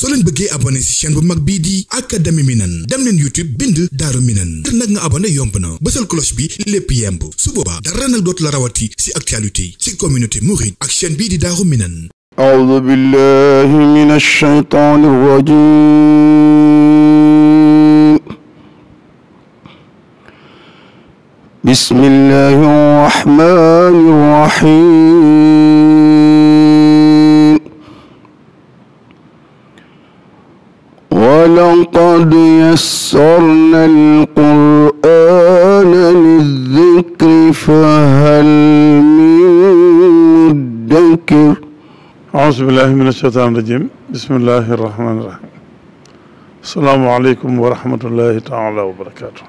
soo leen bëggee abonné ci chaîne bu mag bii di Académie Minane dem leen YouTube bind Daaru Minane ngir nag nga abonné yomb na bësal cloche bi lépp yemb su boobaa dara nag dootu la rawati ci actualité ci communauté mouride ak chaîne bii di Daaru Minane. أعوذ بالله من الشيطان الرجيم بسم الله الرحمن الرحيم ولقد يسرنا القرآن للذكر فهل من مدكر أعوذ بالله من الشيطان الرجيم بسم الله الرحمن الرحيم السلام عليكم ورحمة الله تعالى وبركاته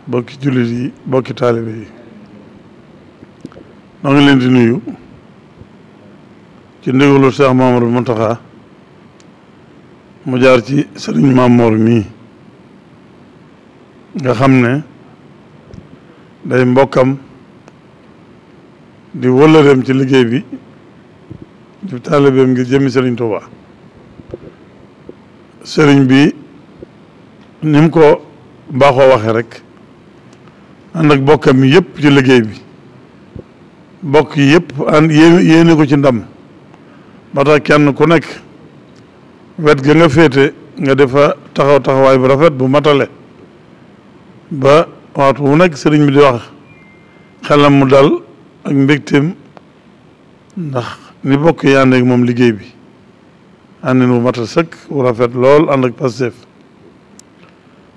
bokki jullit yi bokki taalibe yi maa ngi leen di nuyu ci ndigalu Cheikh Mamadou Mountakha mu jaar ci sëriñ Mamour mii nga xam ne day mbokkam di wëllëreem ci liggéey bi di taalibeem ngir jëmmi sëriñ Touba sëriñ bi ni mu ko baaxoo waxee rek ànd ak bokkam yëpp ci liggéey bi bokk yëpp ànd yéene ko ci ndam ba tax kenn ku nekk wet ga nga féete nga defa taxawaay bu rafet bu matale ba waxtu wu nekk sëriñ bi di wax xelam mu dal ak mbégteem ndax ni bokk yi ànd ak moom liggéey bi àndin bu matal sëkk bu rafet lool ànd ak Pastef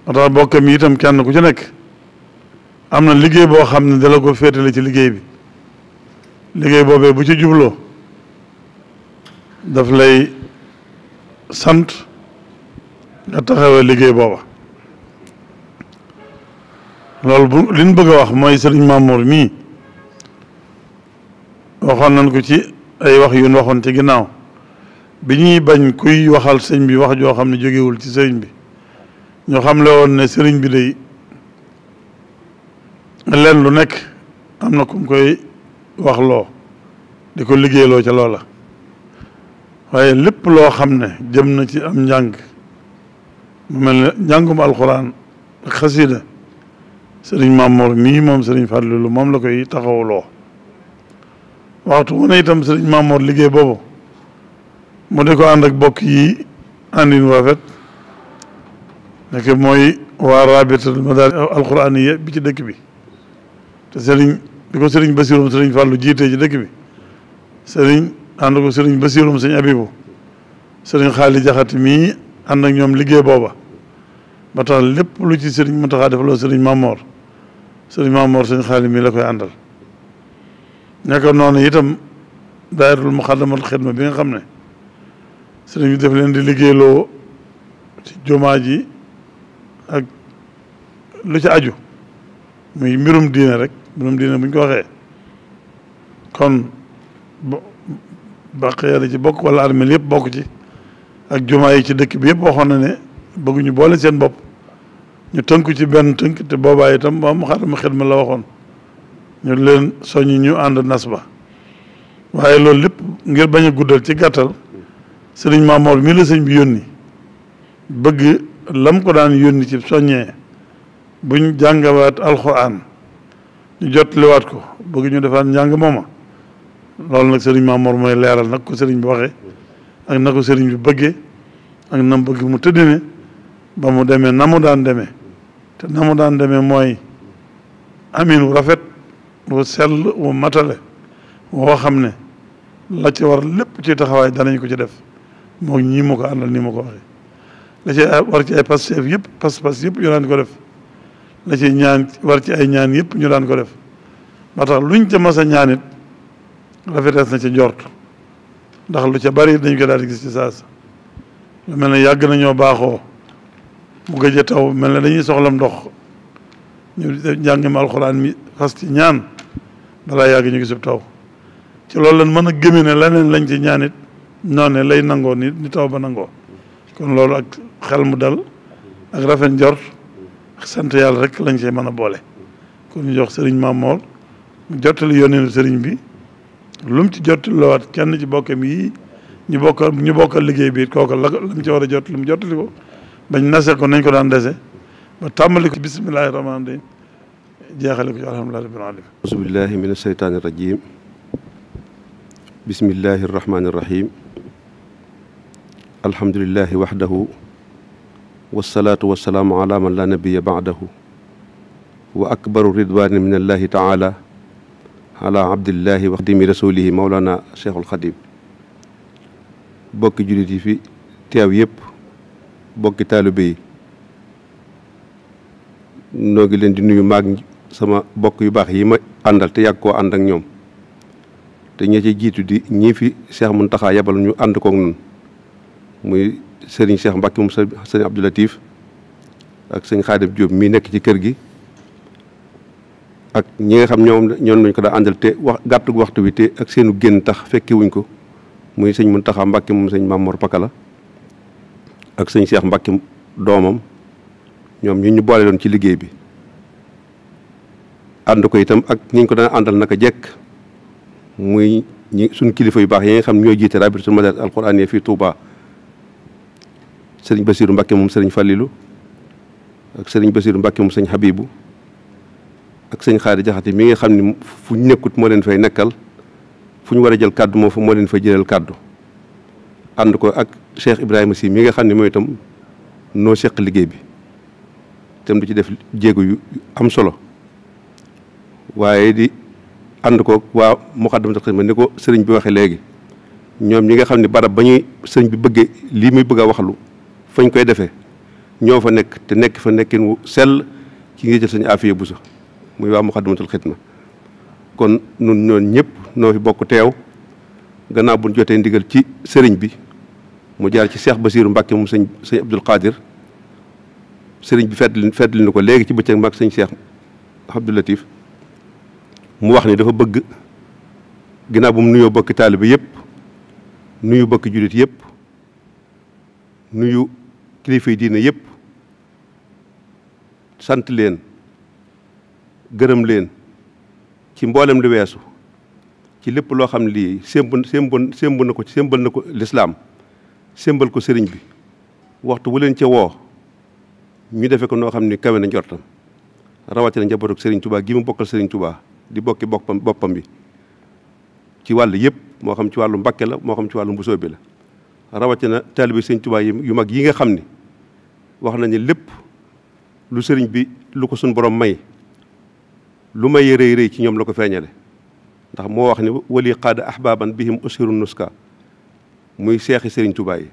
ba tax bokkam yi itam kenn ku ci nekk am na liggéey boo xam ne dala ko féetale ci liggéey bi liggéey boobee bu ci jubloo daf lay sant nga taxawee liggéey booba loolu bu li ñu bëgg a wax mooy sëriñ Mamour mii waxoon nañ ko ci ay wax yu ñu waxoon ci ginnaaw bi ñuy bañ kuy waxal sëñ bi wax joo xam ne jógewul ci sëriñ bi ñu xam le woon ne sëriñ bi day leen lu nekk am na ku mu koy wax loo di ko liggéeyloo ca loola waaye lépp loo xam ne jëm na ci am njàng mu mel ne njàngum alxuraan ak xasida sëriñ Mamour mii moom sëriñ Fàllilu moom la koy taxawuloo waxtu wu ne itam sëriñ Mamour liggéey boobu mu di ko ànd ak bokk yi àndin wu rafet nekk mooy waa rabitul madaris alxuraaniya bi ci dëkk bi te sëriñ di ko sëriñ Basirum sëriñ Fàllu jiitee ci dëkk bi sëriñ ànd ko sëriñ Basirum sëriñ Abibu sëriñ Xaali Jaxate mii ànd ak ñoom liggéey booba ba tax lépp lu ci sëriñ Muntaxa defaloo sëriñ Mamour sëriñ Xaali mii la koy àndal nekk noonu itam daayiratul Muxaddamatul Xidma bi nga xam ne sëriñ bi def leen di liggéeyloo ci jumaa ji ak lu ci aju muy mbirum diine rek mbirum diine bu ñu ko waxee kon baqee la ci bokk wala armel yëpp bokk ci ak jumaa yi ci dëkk bi yëpp waxoon na ne bëgguñu boole seen bopp ñu tënku ci benn tënk te boobaa itam waa Muxaddamatul Xidma la waxoon ñu leen soññi ñu ànd nas ba waaye loolu lépp ngir bañ a guddal ci gàttal sëriñ Mamour mii la sëñ bi yónni bëgg lam ko daan yónni ci soññee buñ jàngawaat alxuraan ñu jotliwaat ko bëgg ñu defaat njàng mooma loolu nag sëriñ Mamour mooy leeral nag ko sëriñ bi waxee ak na ko sëriñ bi bëggee ak na mu bëgg mu tëddine ba mu demee na mu daan demee te na mu daan demee mooy amin wu rafet wu sell wu matale woo xam ne la ci war lépp ci taxawaay danañ ko ci def moo ñii ma ko àndal ni ma ko waxee la ci war ci ay Pastef yëpp pas-pas yëpp ñu daan ko def la ci ñaan war ci ay ñaan yëpp ñu daan ko def ba tax luñ ca mas a ñaanit rafetees na ci njort ndax lu ca bari dañ ko daal di gis ci saasa lu mel ne yàgg nañoo baaxoo mu gëj a taw mel ne dañuy soxlam ndox ñu njàngim alxuraan mi fas ci ñaan balaa yàgg ñu gisub taw ci loolu lan mën a gëme ne leneen lañ ci ñaanit noonu lay nangoo ni taw ba nangoo kon loolu ak xel mu dal ak rafet njort ak sant yàlla rek lañ see mën a boole kon ñu jox sëriñ Mamour mu jottali yónneelu sëriñ bi lu mu ci jottaliwaat kenn ci bokkam yi ñu bokkal liggéey bi kooku la mu ci war a jot lu mu jottali ko bañ nase ko nañ ko daan dese ba tàmbali ko bismillahi rahmaani rahim jeexale ko ci alhamdulillahi rabbil alamin auzu billahi min asheytaani rajim bismillahi rahmaani rahim alhamdulillahi waxdahu wasalaatu wasalaamu ala man la nabiya baadahu wa akbaru ridwaani min allahi taala ala abdillahi wa xadimi rasulihi mawlana cheikhul xadim bokki jullit yi fi teew yëpp bokki taalibe yi noo ngi leen di nuyu maag sama bokk yu baax yi ma àndal te yàgg koo ànd ak ñoom te ñi ci jiitu di ñii fi Cheikh Mountakha yabal ñu ànd kook nun muy sëriñ Cheikh Mbacke moom sëriñ Abdou Latif ak sëñ Xaadim Diop mii nekk ci kër gi ak ñi nga xam ñoom nañ ko daa àndal te gàttu waxtu bi te ak seenu génn tax fekke wuñ ko muy sëñ Mountakha Mbacke moom sëñ Mamor Pakala ak sëñ Cheikh Mbacke doomam ñoom ñu boole doon ci liggéey bi ànd ko itam ak ñi ñu ko daan àndal naka jekk muy suñ kilifa yu baax yi nga xam ñoo jiite rabitatul madaris alquran fii Touba sëriñ Basiru Mbacke moom sëriñ Fallilu ak sëriñ Basiru Mbacke moom sëñ Habibu ak sëñ Xaadi Jaxate mi nga xam ne fu ñu nekkut moo leen fay nekkal fu ñu war a jël kàddu moo leen fay jëlal kàddu ànd ko ak Cheikh Ibrahima Sy mi nga xam ne mooy itam noo seq liggéey bi itam di ci def jéego yu am solo waaye di ànd ko waa Moukhaddamatoul Khidma ni ko sëriñ bi waxee léegi ñoom ñi nga xam ne barab ba ñuy sëriñ bi bëggee lii muy bëgg a waxlu fañ koy defee ñoo fa nekk te nekk fa nekkin wu sell ci ngi jël sañu afiya bu sax muy waa Moukhaddamatoul Khidma kon nun ñoon ñëpp noo fi bokk teew gannaaw buñ jotee ndigal ci sëriñ bi mu jaar ci Cheikh Basiru Mbacke moom sëñ Abdul Qadir sëriñ bi feddli na ko léegi ci bëccëg mag sëñ Cheikh Abdou Latif mu wax ni dafa bëgg ginnaaw bu mu nuyoo bokki taalibe yëpp nuyu bokki jullit yëpp nuyu kilifa yi diine yëpp sant leen gërëm leen ci mboolem lu weesu ci lépp loo xam ne lii sémbal na ko lislaam sémbal ko sëriñ bi waxtu bu leen ca woo ñu defe ko noo xam ni kawe na njortam rawatina njabootu sëriñ Touba gi mu bokkal sëriñ Touba di bokki boppam bi ci wàll yëpp moo xam ci wàllu Mbàkke la moo xam ci wàllu Mbusoo bi la rawatina taalibe sëriñ Touba yu mag yi nga xam ni wax nañu lépp lu sëriñ bi lu ko suñ borom may lu may rëy rëy ci ñoom la ko feeñale ndax moo wax ni wali qaada ahbaban bihim ushiru nuska muy seexi sëriñ Touba yi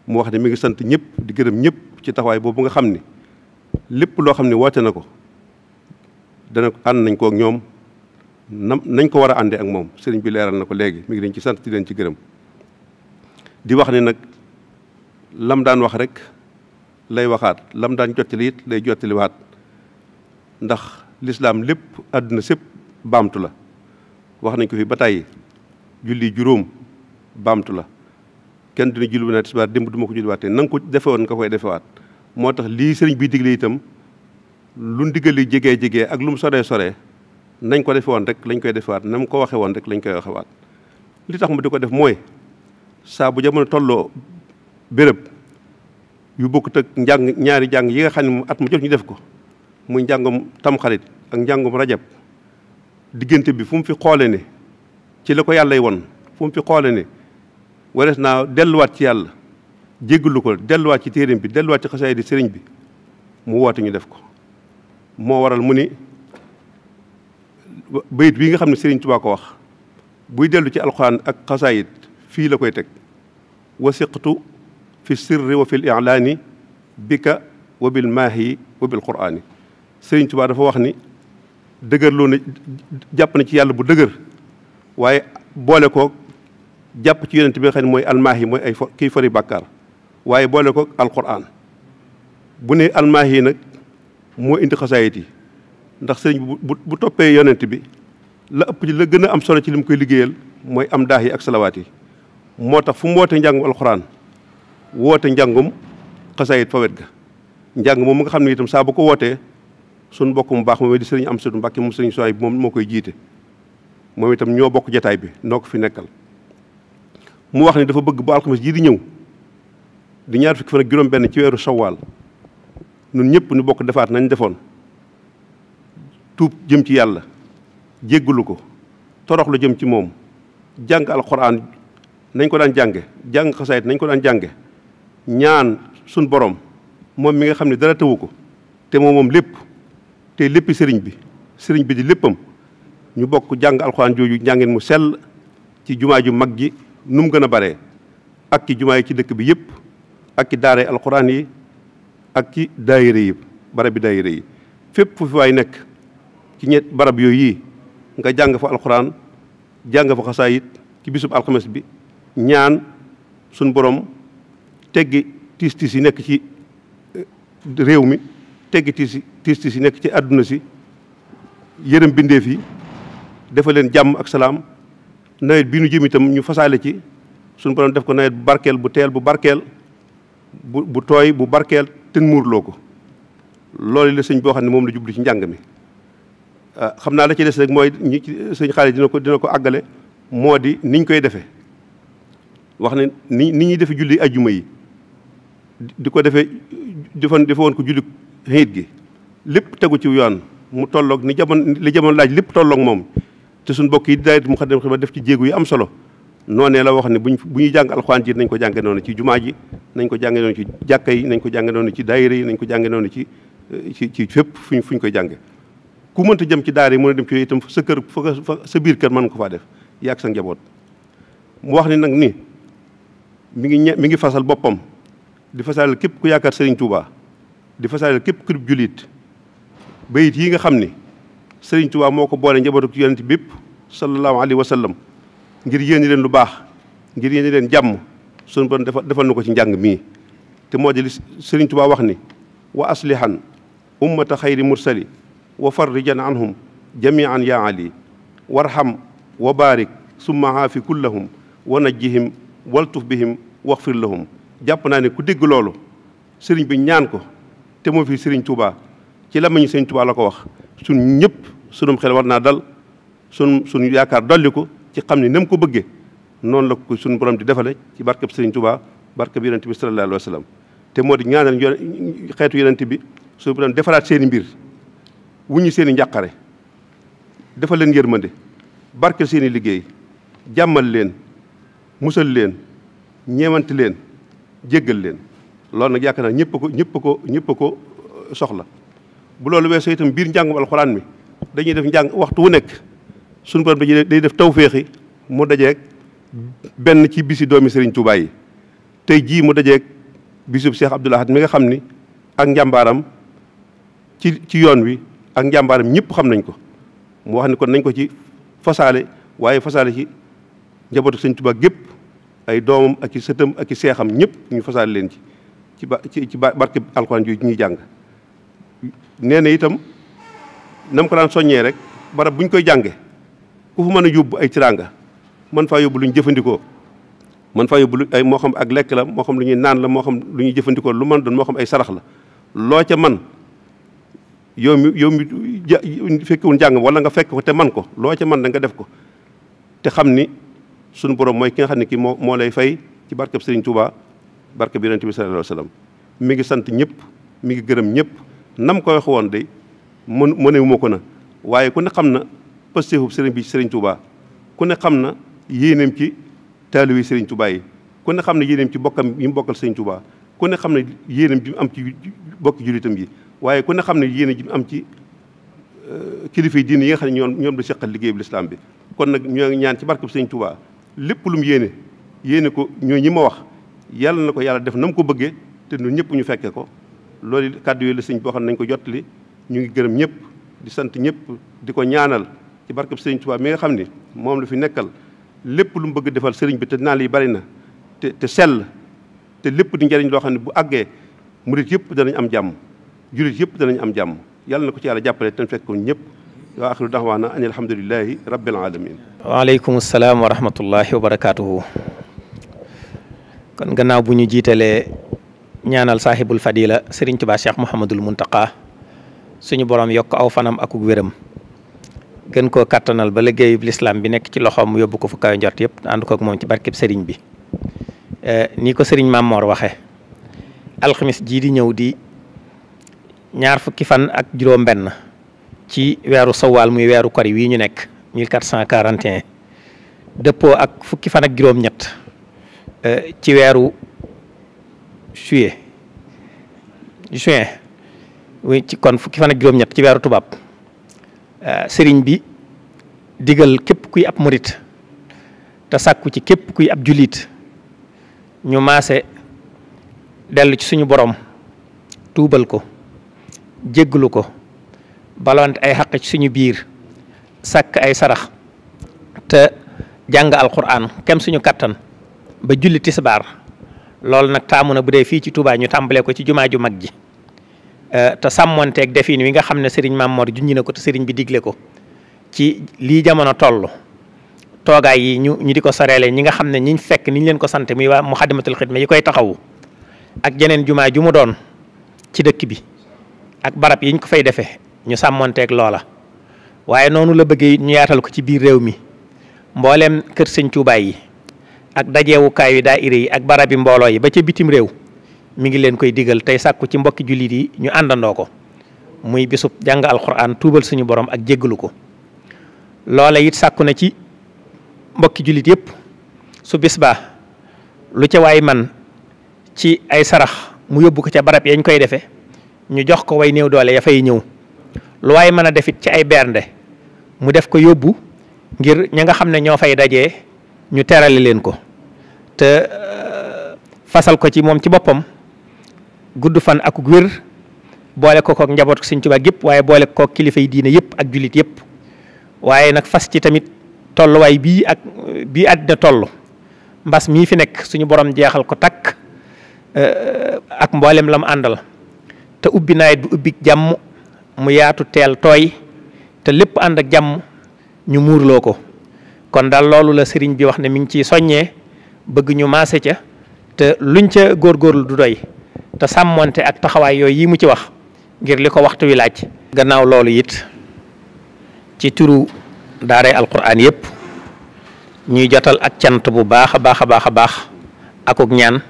mu wax ne mi ngi sant ñëpp di gërëm ñëpp ci taxawaay boobu nga xam ni lépp loo xam ne woote na ko dana ànd nañ ko ak ñoom nañ ko war a àndee ak moom sëriñ bi leeral na ko léegi mi ngi leen ci sant di leen ci gërëm di wax ne nag lam daan wax rek lay waxaat lam daan jottali it lay jottaliwaat ndax lislaam lépp àdduna sépp baamtu la wax nañ ko fi ba tàyyi julli juróom baamtu la kenn dina julli bu ne tisbaar démb du ma ko julliwaatee na nga ko defe woon nga koy defewaat moo tax lii sëriñ bi digle itam lu ndigal li jegee ak lu mu soree nañ ko defe woon rek lañ koy defewaat na mu ko waxe woon rek lañ koy waxewaat li tax mu di ko def mooy saa bu jamono tolloo béréb yu bokkut ak ñaari jàng yi nga xam ne at mu jot ñu def ko muy njàngum tamxarit ak njàngum rajab diggante bi fu mu fi xoole ne ci la ko yàlla y won fu mu fi xoole ne warees naa delluwaat ci yàlla jéggalu ko delluwaat ci téeréem bi delluwaat ci xasaay di sëriñ bi mu woote ñu def ko moo waral mu ni bayit wi nga xam ne sëriñ Tuubaa ko wax buy dellu ci alxuraan ak xasaayit fii la koy teg wasiqtu fi sirri wa fil i'laani bika wa bil maahi wa bil quraani sëriñ Tuubaa dafa wax ni dëgërloo na jàpp na ci yàlla bu dëgër waaye boole ko jàpp ci yonent bi nga xam ne mooy almaahi mooy ay kii fari bàkkaar waaye boole ko alquran bu ne almaahi nag moo indi xasaayit yi ndax sëriñ bu toppee yonent bi la ëpp ci la gën a am solo ci li mu koy liggéeyal mooy am daax yi ak salawaat yi moo tax fu mu woote njàngum alquran woote njàngum xasaayit fa wet ga njàng moom mu nga xam ne itam saa bu ko wootee suñ bokk mu baax moom di sëriñ am sëtu Mbàkke moom sëriñ Suwayb moom moo koy jiite moom itam ñoo bokk jataay bi noo ko fi nekkal mu wax ni dafa bëgg bu alxames ji di ñëw di ñaar fukki fan ak juróom benn ci weeru Shawwal ñun ñëpp ñu bokk defaat nañ defoon tuub jëm ci yàlla jéggalu ko torox lu jëm ci moom jàng alxuraan nañ ko daan jànge jàng xasaayit nañ ko daan jànge ñaan suñ borom moom mi nga xam ne dara tëwu ko te moom lépp te léppi sëriñ bi di léppam ñu bokk jàng alxuraan jooju njàngeen mu sell ci jumaa ju mag ji nu mu gën a baree ak ci jumaa yi ci dëkk bi yëpp ak ci daara alxuraan yi ak ci daayira yi barab bi daayira yi fépp fu fi waay nekk ci ñett barab yooyu yi nga jàng fa alxuraan jàng fa xasaayit ci bisub alxames bi ñaan suñ borom teggi tiis yi nekk ci réew mi teggi tiis yi nekk ci àdduna si yërëm bindeef yi dafa leen jàmm ak salaam nawet bi nu jëm itam ñu fasaale ci suñu borom def ko nawet bu barkeel bu teel bu barkeel bu tooy bu barkeel te muurloo ko loolu la sëñ boo xam ne moom la jublu ci njàng mi xam naa la ci des rek mooy ñi sëñ xaalis dina ko àggale moo di niñ koy defee wax ne ni ñuy defe julli ajjuma yi di ko defee defe woon ko julli xiit gi lépp tegu ci yoon mu tolloog li jamono laaj lépp tolloog moom te suñ bokk yi daayira Muxaddamatul Xidma def ci jéegu yi am solo noonee la wax ne bu ñuy jàng alxuraan ji nañ ko jànge noonu ci jumaa ji nañ ko jànge noonu ci jàkka yi nañ ko jànge noonu ci daayira yi nañ ko jànge noonu ci fépp fuñ koy jànge ku mënta jëm ci daara yi mën a dem ci itam sa kër fa sa biir kër mën ko faa def yàgg sa njaboot mu wax ni nag ni mi ngi fasal boppam di fasal képp ku yaakaar Serigne Touba di fasal képp ku jullit bayit yi nga xam ni Serigne Touba moo ko boole njabootu ci yonent bépp sallallahu alayhi wa sallam ngir yéene leen lu baax ngir yéene leen jàmm sunu borom defal na ko ci njàng mii te moo di li Serigne Touba wax ni wa aslihan ummata xayri mursali wa farrijan anhum jamian ya ali warham wa barik summa haafi kullahum wa najjihim waltuf bihim waxfir lahum jàpp naa ne ku dégg loolu sëriñ bi ñaan ko te moo fi Serigne Touba ci lamañu Serigne Touba la ko wax sun ñëpp sunum xel war naa dal suñu yaakaar dolli ko ci xam ne nam ko bëggee noonu la ko suñu borom di defale ci barkeb Serigne Touba barkeb yonent bi sallallahu alayhi wa sallam te moo di ñaanal xeetu yonent bi suñu borom defaraat seen i mbir wuñu seen i njàqare defal leen yërmande barkeel seen i liggéey jàmmal leen musal leen ñeewante leen jéggal leen loolu nag yaakaar naa ñëpp ko soxla bu loolu weesoo itam biir njàngum alxuraan mi dañuy def njàng waxtu wu nekk suñu borom day def tawféexi mu dajeeg benn ci bisi doomi Serigne Touba yi tey jii mu dajeeg bisub Cheikh Abdoul Ahad mi nga xam ni ak njàmbaaram ci yoon wi ak njàmbaaram ñëpp xam nañ ko mu wax ni kon nañ ko ci fasaale waaye fasaale ci njabootu Serigne Touba gépp ay doomam ak i sëtam ak i seexam ñëpp ñu fasaale leen ci barke alxuraan yooyu ñuy jàng nee na itam nam ko daan soññee rek barab buñ koy jànge ku fa mën a yóbbu ay tiraanga man faa yóbbu lu ñu jëfandikoo man faa yóbbu ay moo xam ak lekk la moo xam lu ñuy naan la moo xam lu ñuy jëfandikoo lu mën doon moo xam ay sarax la loo ca man yow mi fekkewul njàng wala nga fekk ko te man ko loo ca man da nga def ko te xam ni sunu borom mooy ki nga xam ne kii moo lay fay ci barkeb Serigne Touba barkeb yonent bi sallallahu alayhi wa sallam mi ngi sant ñëpp mi ngi gërëm ñëpp nam ko wax woon de mënewuma ko na waaye ku ne xam na pëstéefub Serigne bi Serigne Touba ku ne xam na yéeneem ci taalibe Serigne Touba yi ku ne xam ne yéeneem ci bokkam yi mu bokkal Serigne Touba ku ne xam ne yéeneem ji mu am ci bokki jullitam yi waaye ku ne xam ne yéene ji mu am ci kilifa yi diine yi nga xam ne ñoom la seqal liggéey bu lislaam bi kon nag ñoo ngi ñaan ci barkeb Serigne Touba lépp lu mu yéene ko ñoo ñi ma wax yàlla na ko yàlla def na mu ko bëggee te ñun ñëpp ñu fekke ko loolu kàddu yooyu la sëñ boo xam ne nañ ko jottali ñu ngi gërëm ñëpp di sant ñëpp di ko ñaanal ci barkeb Serigne Touba mi nga xam ni moom la fi nekkal lépp lu mu bëgg defal sëriñ bi te naan yi bari na te sell te lépp di njëriñ loo xam ne bu àggee murit yëpp danañ am jàmm julit yëpp danañ am jàmm yàlla na ko ci yàlla jàppale te fekk ko ñëpp wa axiru daxwaana an alhamdulilahi rabbil alamin waaleykum salaam wa rahmatullahi wa barakaatuhu. kon gannaaw bu ñu jiitalee ñaanal saaxibul fadila Serigne Touba Cheikh Mouhamadul Muntaqa suñu borom yokk aw fanam akuk wéram gën koo kattanal ba liggéeyub lislaam bi nekk ci loxoom mu yóbbu ko fu kaw njort yëpp ànd koog moom ci barkeb Serigne bi ni ko sëriñ Mamor waxe alxamis jii di ñëw di ñaar fukki fan ak juróom benn ci weeru sawaal muy weeru kori wii ñu nekk 1441 dëppoo ak fukki fan ak juróom ñett ci weeru juin ci kon fukki fan ak juróom ñett ci weeru tubaab sëriñ bi digal képp kuy ab murit te sàkku ci képp kuy ab jullit ñu maase dellu ci suñu borom tuubal ko jégglu ko balonte ay xaq ci suñu biir sàkk ay sarax te jàng alquran kem suñu kattan ba julli tisbaar loolu nag taamu na bu dee fii ci Touba ñu tàmbalee ko ci jumaa ju mag ji te sàmmonteeg defin wi nga xam ne sëriñ Mamor junñi na ko te sëriñ bi digle ko ci lii jamono toll toogaay yi ñu di ko soreele ñi nga xam ne ñiñ fekk niñ leen ko sant muy waa Muxaddamatul Xidma yi koy taxawu ak jeneen jumaa ju mu doon ci dëkk bi ak barab yiñ ko fay defee ñu sàmmonteeg loola waaye noonu la bëggee ñu yaatal ko ci biir réew mi mbooleem kër sëñ Tuubaa yi ak dajeewukaay yi daayira yi ak barabi mbooloo yi ba ca bitim réew mi ngi leen koy digal tey sàkku ci mbokki jullit yi ñu àndandoo ko muy bisub jàng alquran tuubal suñu borom ak jéggalu ko loola it sàkku na ci mbokki jullit yëpp su bis baa lu ca waay man ci ay sarax mu yóbbu ko ca barab yañ koy defee ñu jox ko way néew doole ya fay ñëw lu waay mën a defit ci ay bernde mu def ko yóbbu ngir ña nga xam ne ñoo fay dajee ñu terale leen ko te fasal ko ci moom ci boppam gudd fan ak wér boole ko kook njaboot Sëñ Tuubaa gépp waaye boole ko kook kilifa yi diine yëpp ak jullit yëpp waaye nag fas ci tamit tolluwaay bii àddina toll mbas mii fi nekk suñu borom jeexal ko takk ak mboolem la mu àndal te ubbi nawet bi ubbi jàmm mu yaatu teel tooy te lépp ànd ak jàmm ñu muurloo ko kon daal loolu la sëriñ bi wax ne mi ngi ciy soññee bëgg ñu maase ca te luñ ca góorgóorlu du doy te sàmmonte ak taxawaay yooyu yi mu ci wax ngir li ko waxtu wi laaj. gannaaw loolu it ci turu daaray alquran yëpp ñuy jotal ak cant bu baax a baax a baax a baax akuk ñaan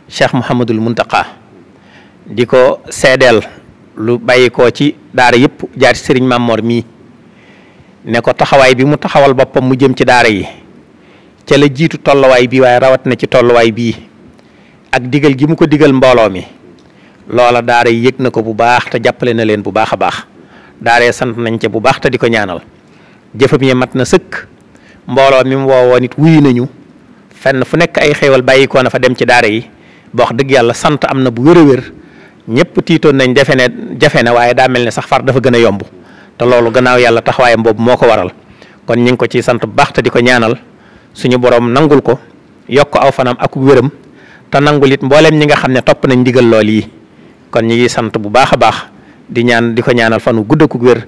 Cheikh Mouhamadul Muntaqa di ko seedeel lu bàyyi ko ci daara yëpp jaar ci sëriñ Mamor mii ne ko taxawaay bi mu taxawal boppam mu jëm ci daara yi ca la jiitu tolluwaay bii waaye rawat na ci tolluwaay bii ak digal gi mu ko digal mbooloo mi loola daara yi yëg na ko bu baax te jàppale na leen bu baax a baax daaree sant nañ ca bu baax te di ko ñaanal jëfam yi mat na sëkk mbooloo mi mu woowoo nit wuyu nañu fenn fu nekk ay xéewal bàyyikoo na fa dem ci daara yi ba wax dëgg yàlla sant am na bu wér a wér ñëpp tiitoon nañ jafe na waaye daa mel ne sax far dafa gën a yomb te loolu gannaaw yàlla taxawaayam boobu moo ko waral kon ñu ngi ko ci sant bu baax te di ko ñaanal suñu borom nangul ko yokk aw fanam ak wéram te nangul it mboolem ñi nga xam ne topp nañ ndigal lool yi kon ñu ngi sant bu baax a baax di ko ñaanal fanu gudd ak wér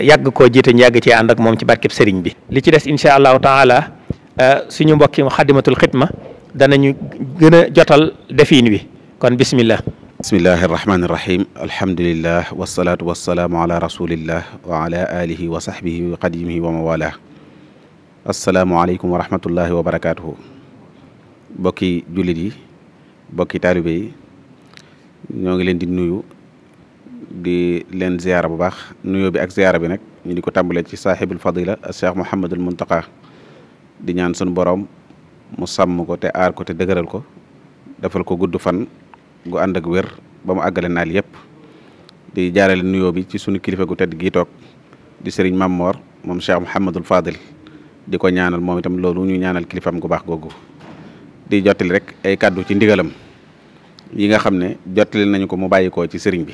yàgg koo jiite ñu yàgg ci ànd ak moom ci barkeb sëriñ bi. li ci des incha allahu taala suñu mbokki Muxaddamatul Xidma danañu gën a jotal defiin wi kon bismillah. bismillahi irrahmani irrahim alhamdulillah wasalaatu wasalaamu ala rasulillah wa ala alihi wa sahbihi wa qadimihi wa mawala asalaamualeykum wa rahmatullahi wa barakatuhu bokki jullit yi bokki taalibe yi ñoo ngi leen di nuyu di leen ziyaara bu baax nuyoo bi ak ziyaara bi nag ñu di ko tàmbalee ci saaxibul fadila cheikh Mouhamadul Muntaqa di ñaan sunu borom mu sàmm ko te aar ko te dëgëral ko defal ko gudd fan gu ànd ak wér ba mu àggale naal yëpp di jaarale nuyoo bi ci sunu kilifa gu tedd gii toog di sëriñ Mamor moom cheikh Mouhamadul Fadil di ko ñaanal moom itam loolu ñu ñaanal kilifam gu baax googu di jottali rek ay kàddu ci ndigalam yi nga xam ne jottali nañu ko mu bàyyi ko ci sëriñ bi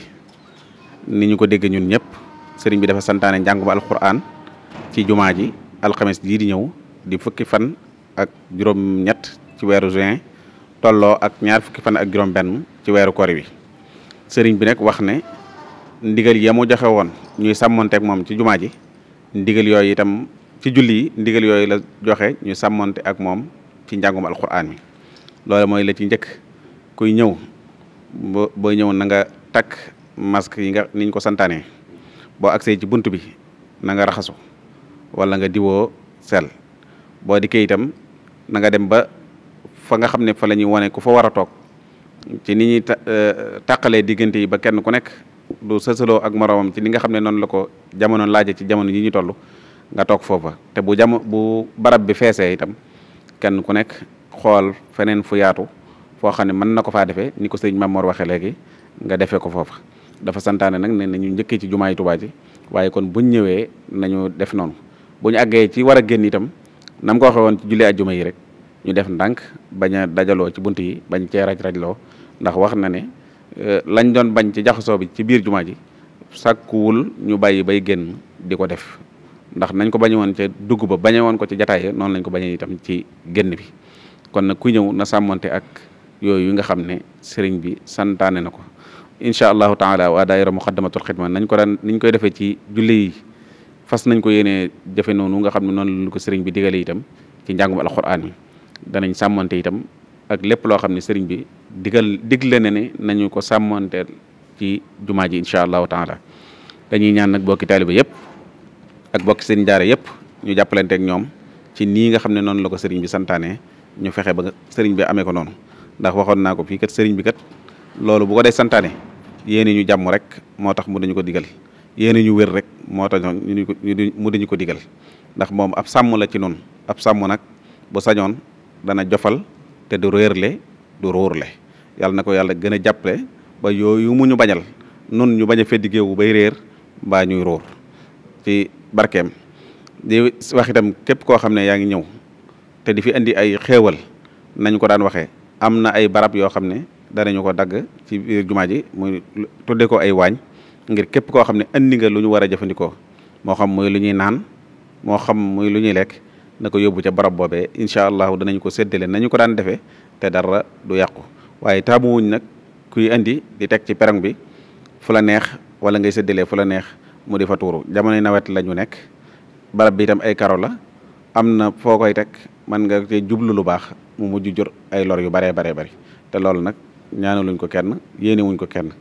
ni ñu ko dégg ñun ñëpp sëriñ bi dafa santaane njàngum alquran ci jumaa ji alxames jii di ñëw di fukki fan ak juróom-ñett ci weeru juin tolloo ak ñaar fukki fan ak juróom-benn ci weeru kori wi sëriñ bi nag wax ne ndigal ya mu joxe woon ñuy sàmmonteeg moom ci jumaa ji ndigal yooyu itam ci julli yi ndigal yooyu la joxe ñu sàmmonte ak moom ci njàngum alquran mi loolu mooy la ci njëkk kuy ñëw boo ñëw na nga takk masque yi nga niñ ko santaane boo agsee ci bunt bi na nga raxasu wala nga diwoo sel boo dikkee itam na nga dem ba fa nga xam ne fa la ñuy wane ku fa war a toog ci ni ñuy tàqalee diggante yi ba kenn ku nekk du sësaloo ak moroomam ci li nga xam ne noonu la ko jamono laaje ci jamono yi ñu toll nga toog foofa te bu barab bi feesee itam kenn ku nekk xool feneen fu yaatu foo xam ne mën na ko faa defee ni ko sëriñ Mamor waxee léegi nga defee ko foofa dafa santaane nag ne nañu njëkkee ci jumaay Tuubaa ji waaye kon buñ ñëwee nañu def noonu buñu àggee ci war a génn itam nam ko waxee woon ci julli ajjuma yi rek ñu def ndànk bañ a dajaloo ci bunt yi bañ cee raj-rajloo ndax wax na ne lañ doon bañ ci jaxasoo bi ci biir jumaa ji sàkkuwul ñu bàyyi bay génn di ko def ndax nañ ko bañe woon ca dugg ba bañe woon ko ci jataay noonu lañ ko bañee itam ci génn bi kon nag ku ñëw na sàmmonte ak yooyu nga xam ne sëriñ bi santaane na ko incha allahu taala waa daayira muqaddamatul xidma nañ koy defee ci julli yi fas nañ ko yéenee jafe noonu nga xam ne noonu la ko sëriñ bi digale itam ci njàngum alquran mi danañ sàmmonte itam ak lépp loo xam ne sëriñ bi digle ne nañu ko sàmmonteel ci jumaa ji incha allahu taala dañuy ñaan nag bokki taaliba yëpp ak bokki sëriñ daara yëpp ñu jàppalante ak ñoom ci nii nga xam ne noonu la ko sëriñ bi santaane ñu fexe ba sëriñ bi amee ko noonu ndax waxoon naa ko fii kat sëriñ bi kat loolu bu ko dee santaane yéene ñu jàmm rek moo tax mu dañu ko digal yéene ñu wér rek moo tax mu dañu ko digal ndax moom ab sàmm la ci noonu ab sàmm nag bu sañoon dana jofal te du réerle du róorle yàlla na ko yàlla gën a jàppale ba yooyu mu ñu bañal nun ñu bañ a feddi géewu bay réer mbaa ñuy róor ci barkeem di wax itam képp koo xam ne yaa ngi ñëw te di fi indi ay xéewal nañ ko daan waxee am na ay barab yoo xam ne danañu ko dagg ci biir jumaa ji muy tudde ko ay waañ ngir képp koo xam ne andi nga lu ñu war a jëfandikoo moo xam muy lu ñuy naan moo xam muy lu ñuy lekk na ko yóbbu ca barab boobee incha allahu danañ ko séddale nañu ko daan defee te dara du yàqu waaye taamuwuñ nag kuy andi di teg ci perong bi fu la neex wala ngay séddalee fu la neex mu di fa tuuru jamonoy nawet la ñu nekk barab bi itam ay karo la am na foo koy teg man nga te jublu lu baax mu mujj jur ay lor yu baree bari te loolu nag ñaanaluñ ko kenn yéene wuñ ko kenn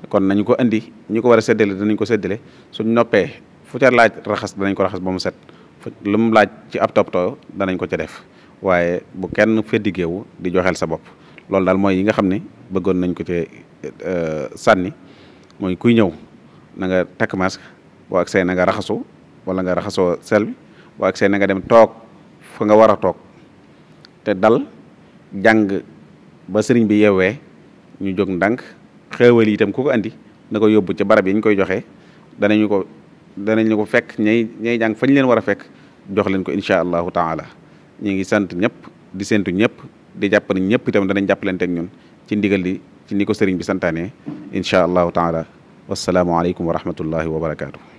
kon nañu ko andi ñi ko war a séddale danañ ko séddale suñ noppee fu ca laaj raxas danañ ko raxas ba mu set lu mu laaj ci ab toppatoo danañ ko ca def waaye bu kenn feddigeewu di joxeel sa bopp loolu daal mooy yi nga xam ne bëggoon nañ ko ci sànni mooy kuy ñëw na nga takk masque boo ak see na nga raxasu wala nga raxasoo sel bi boo ak see na nga dem toog fa nga war a toog te dal jàng ba sëriñ bi yeewee ñu jóg ndànk xéewal yi itam ku ko andi na ko yóbbu ci barab yi ñu koy joxe danañu ko fekk ñay jàng fañ leen war a fekk jox leen ko incha allahu taala ñu ngi sant ñëpp di séntu ñëpp di jàpp ne ñëpp itam danañ jàppalante ak ñun ci ndigal li ci ni ko sëriñ bi santaane incha allahu taala wasalaamualeykum wa rahmatullahi wa barakaatu.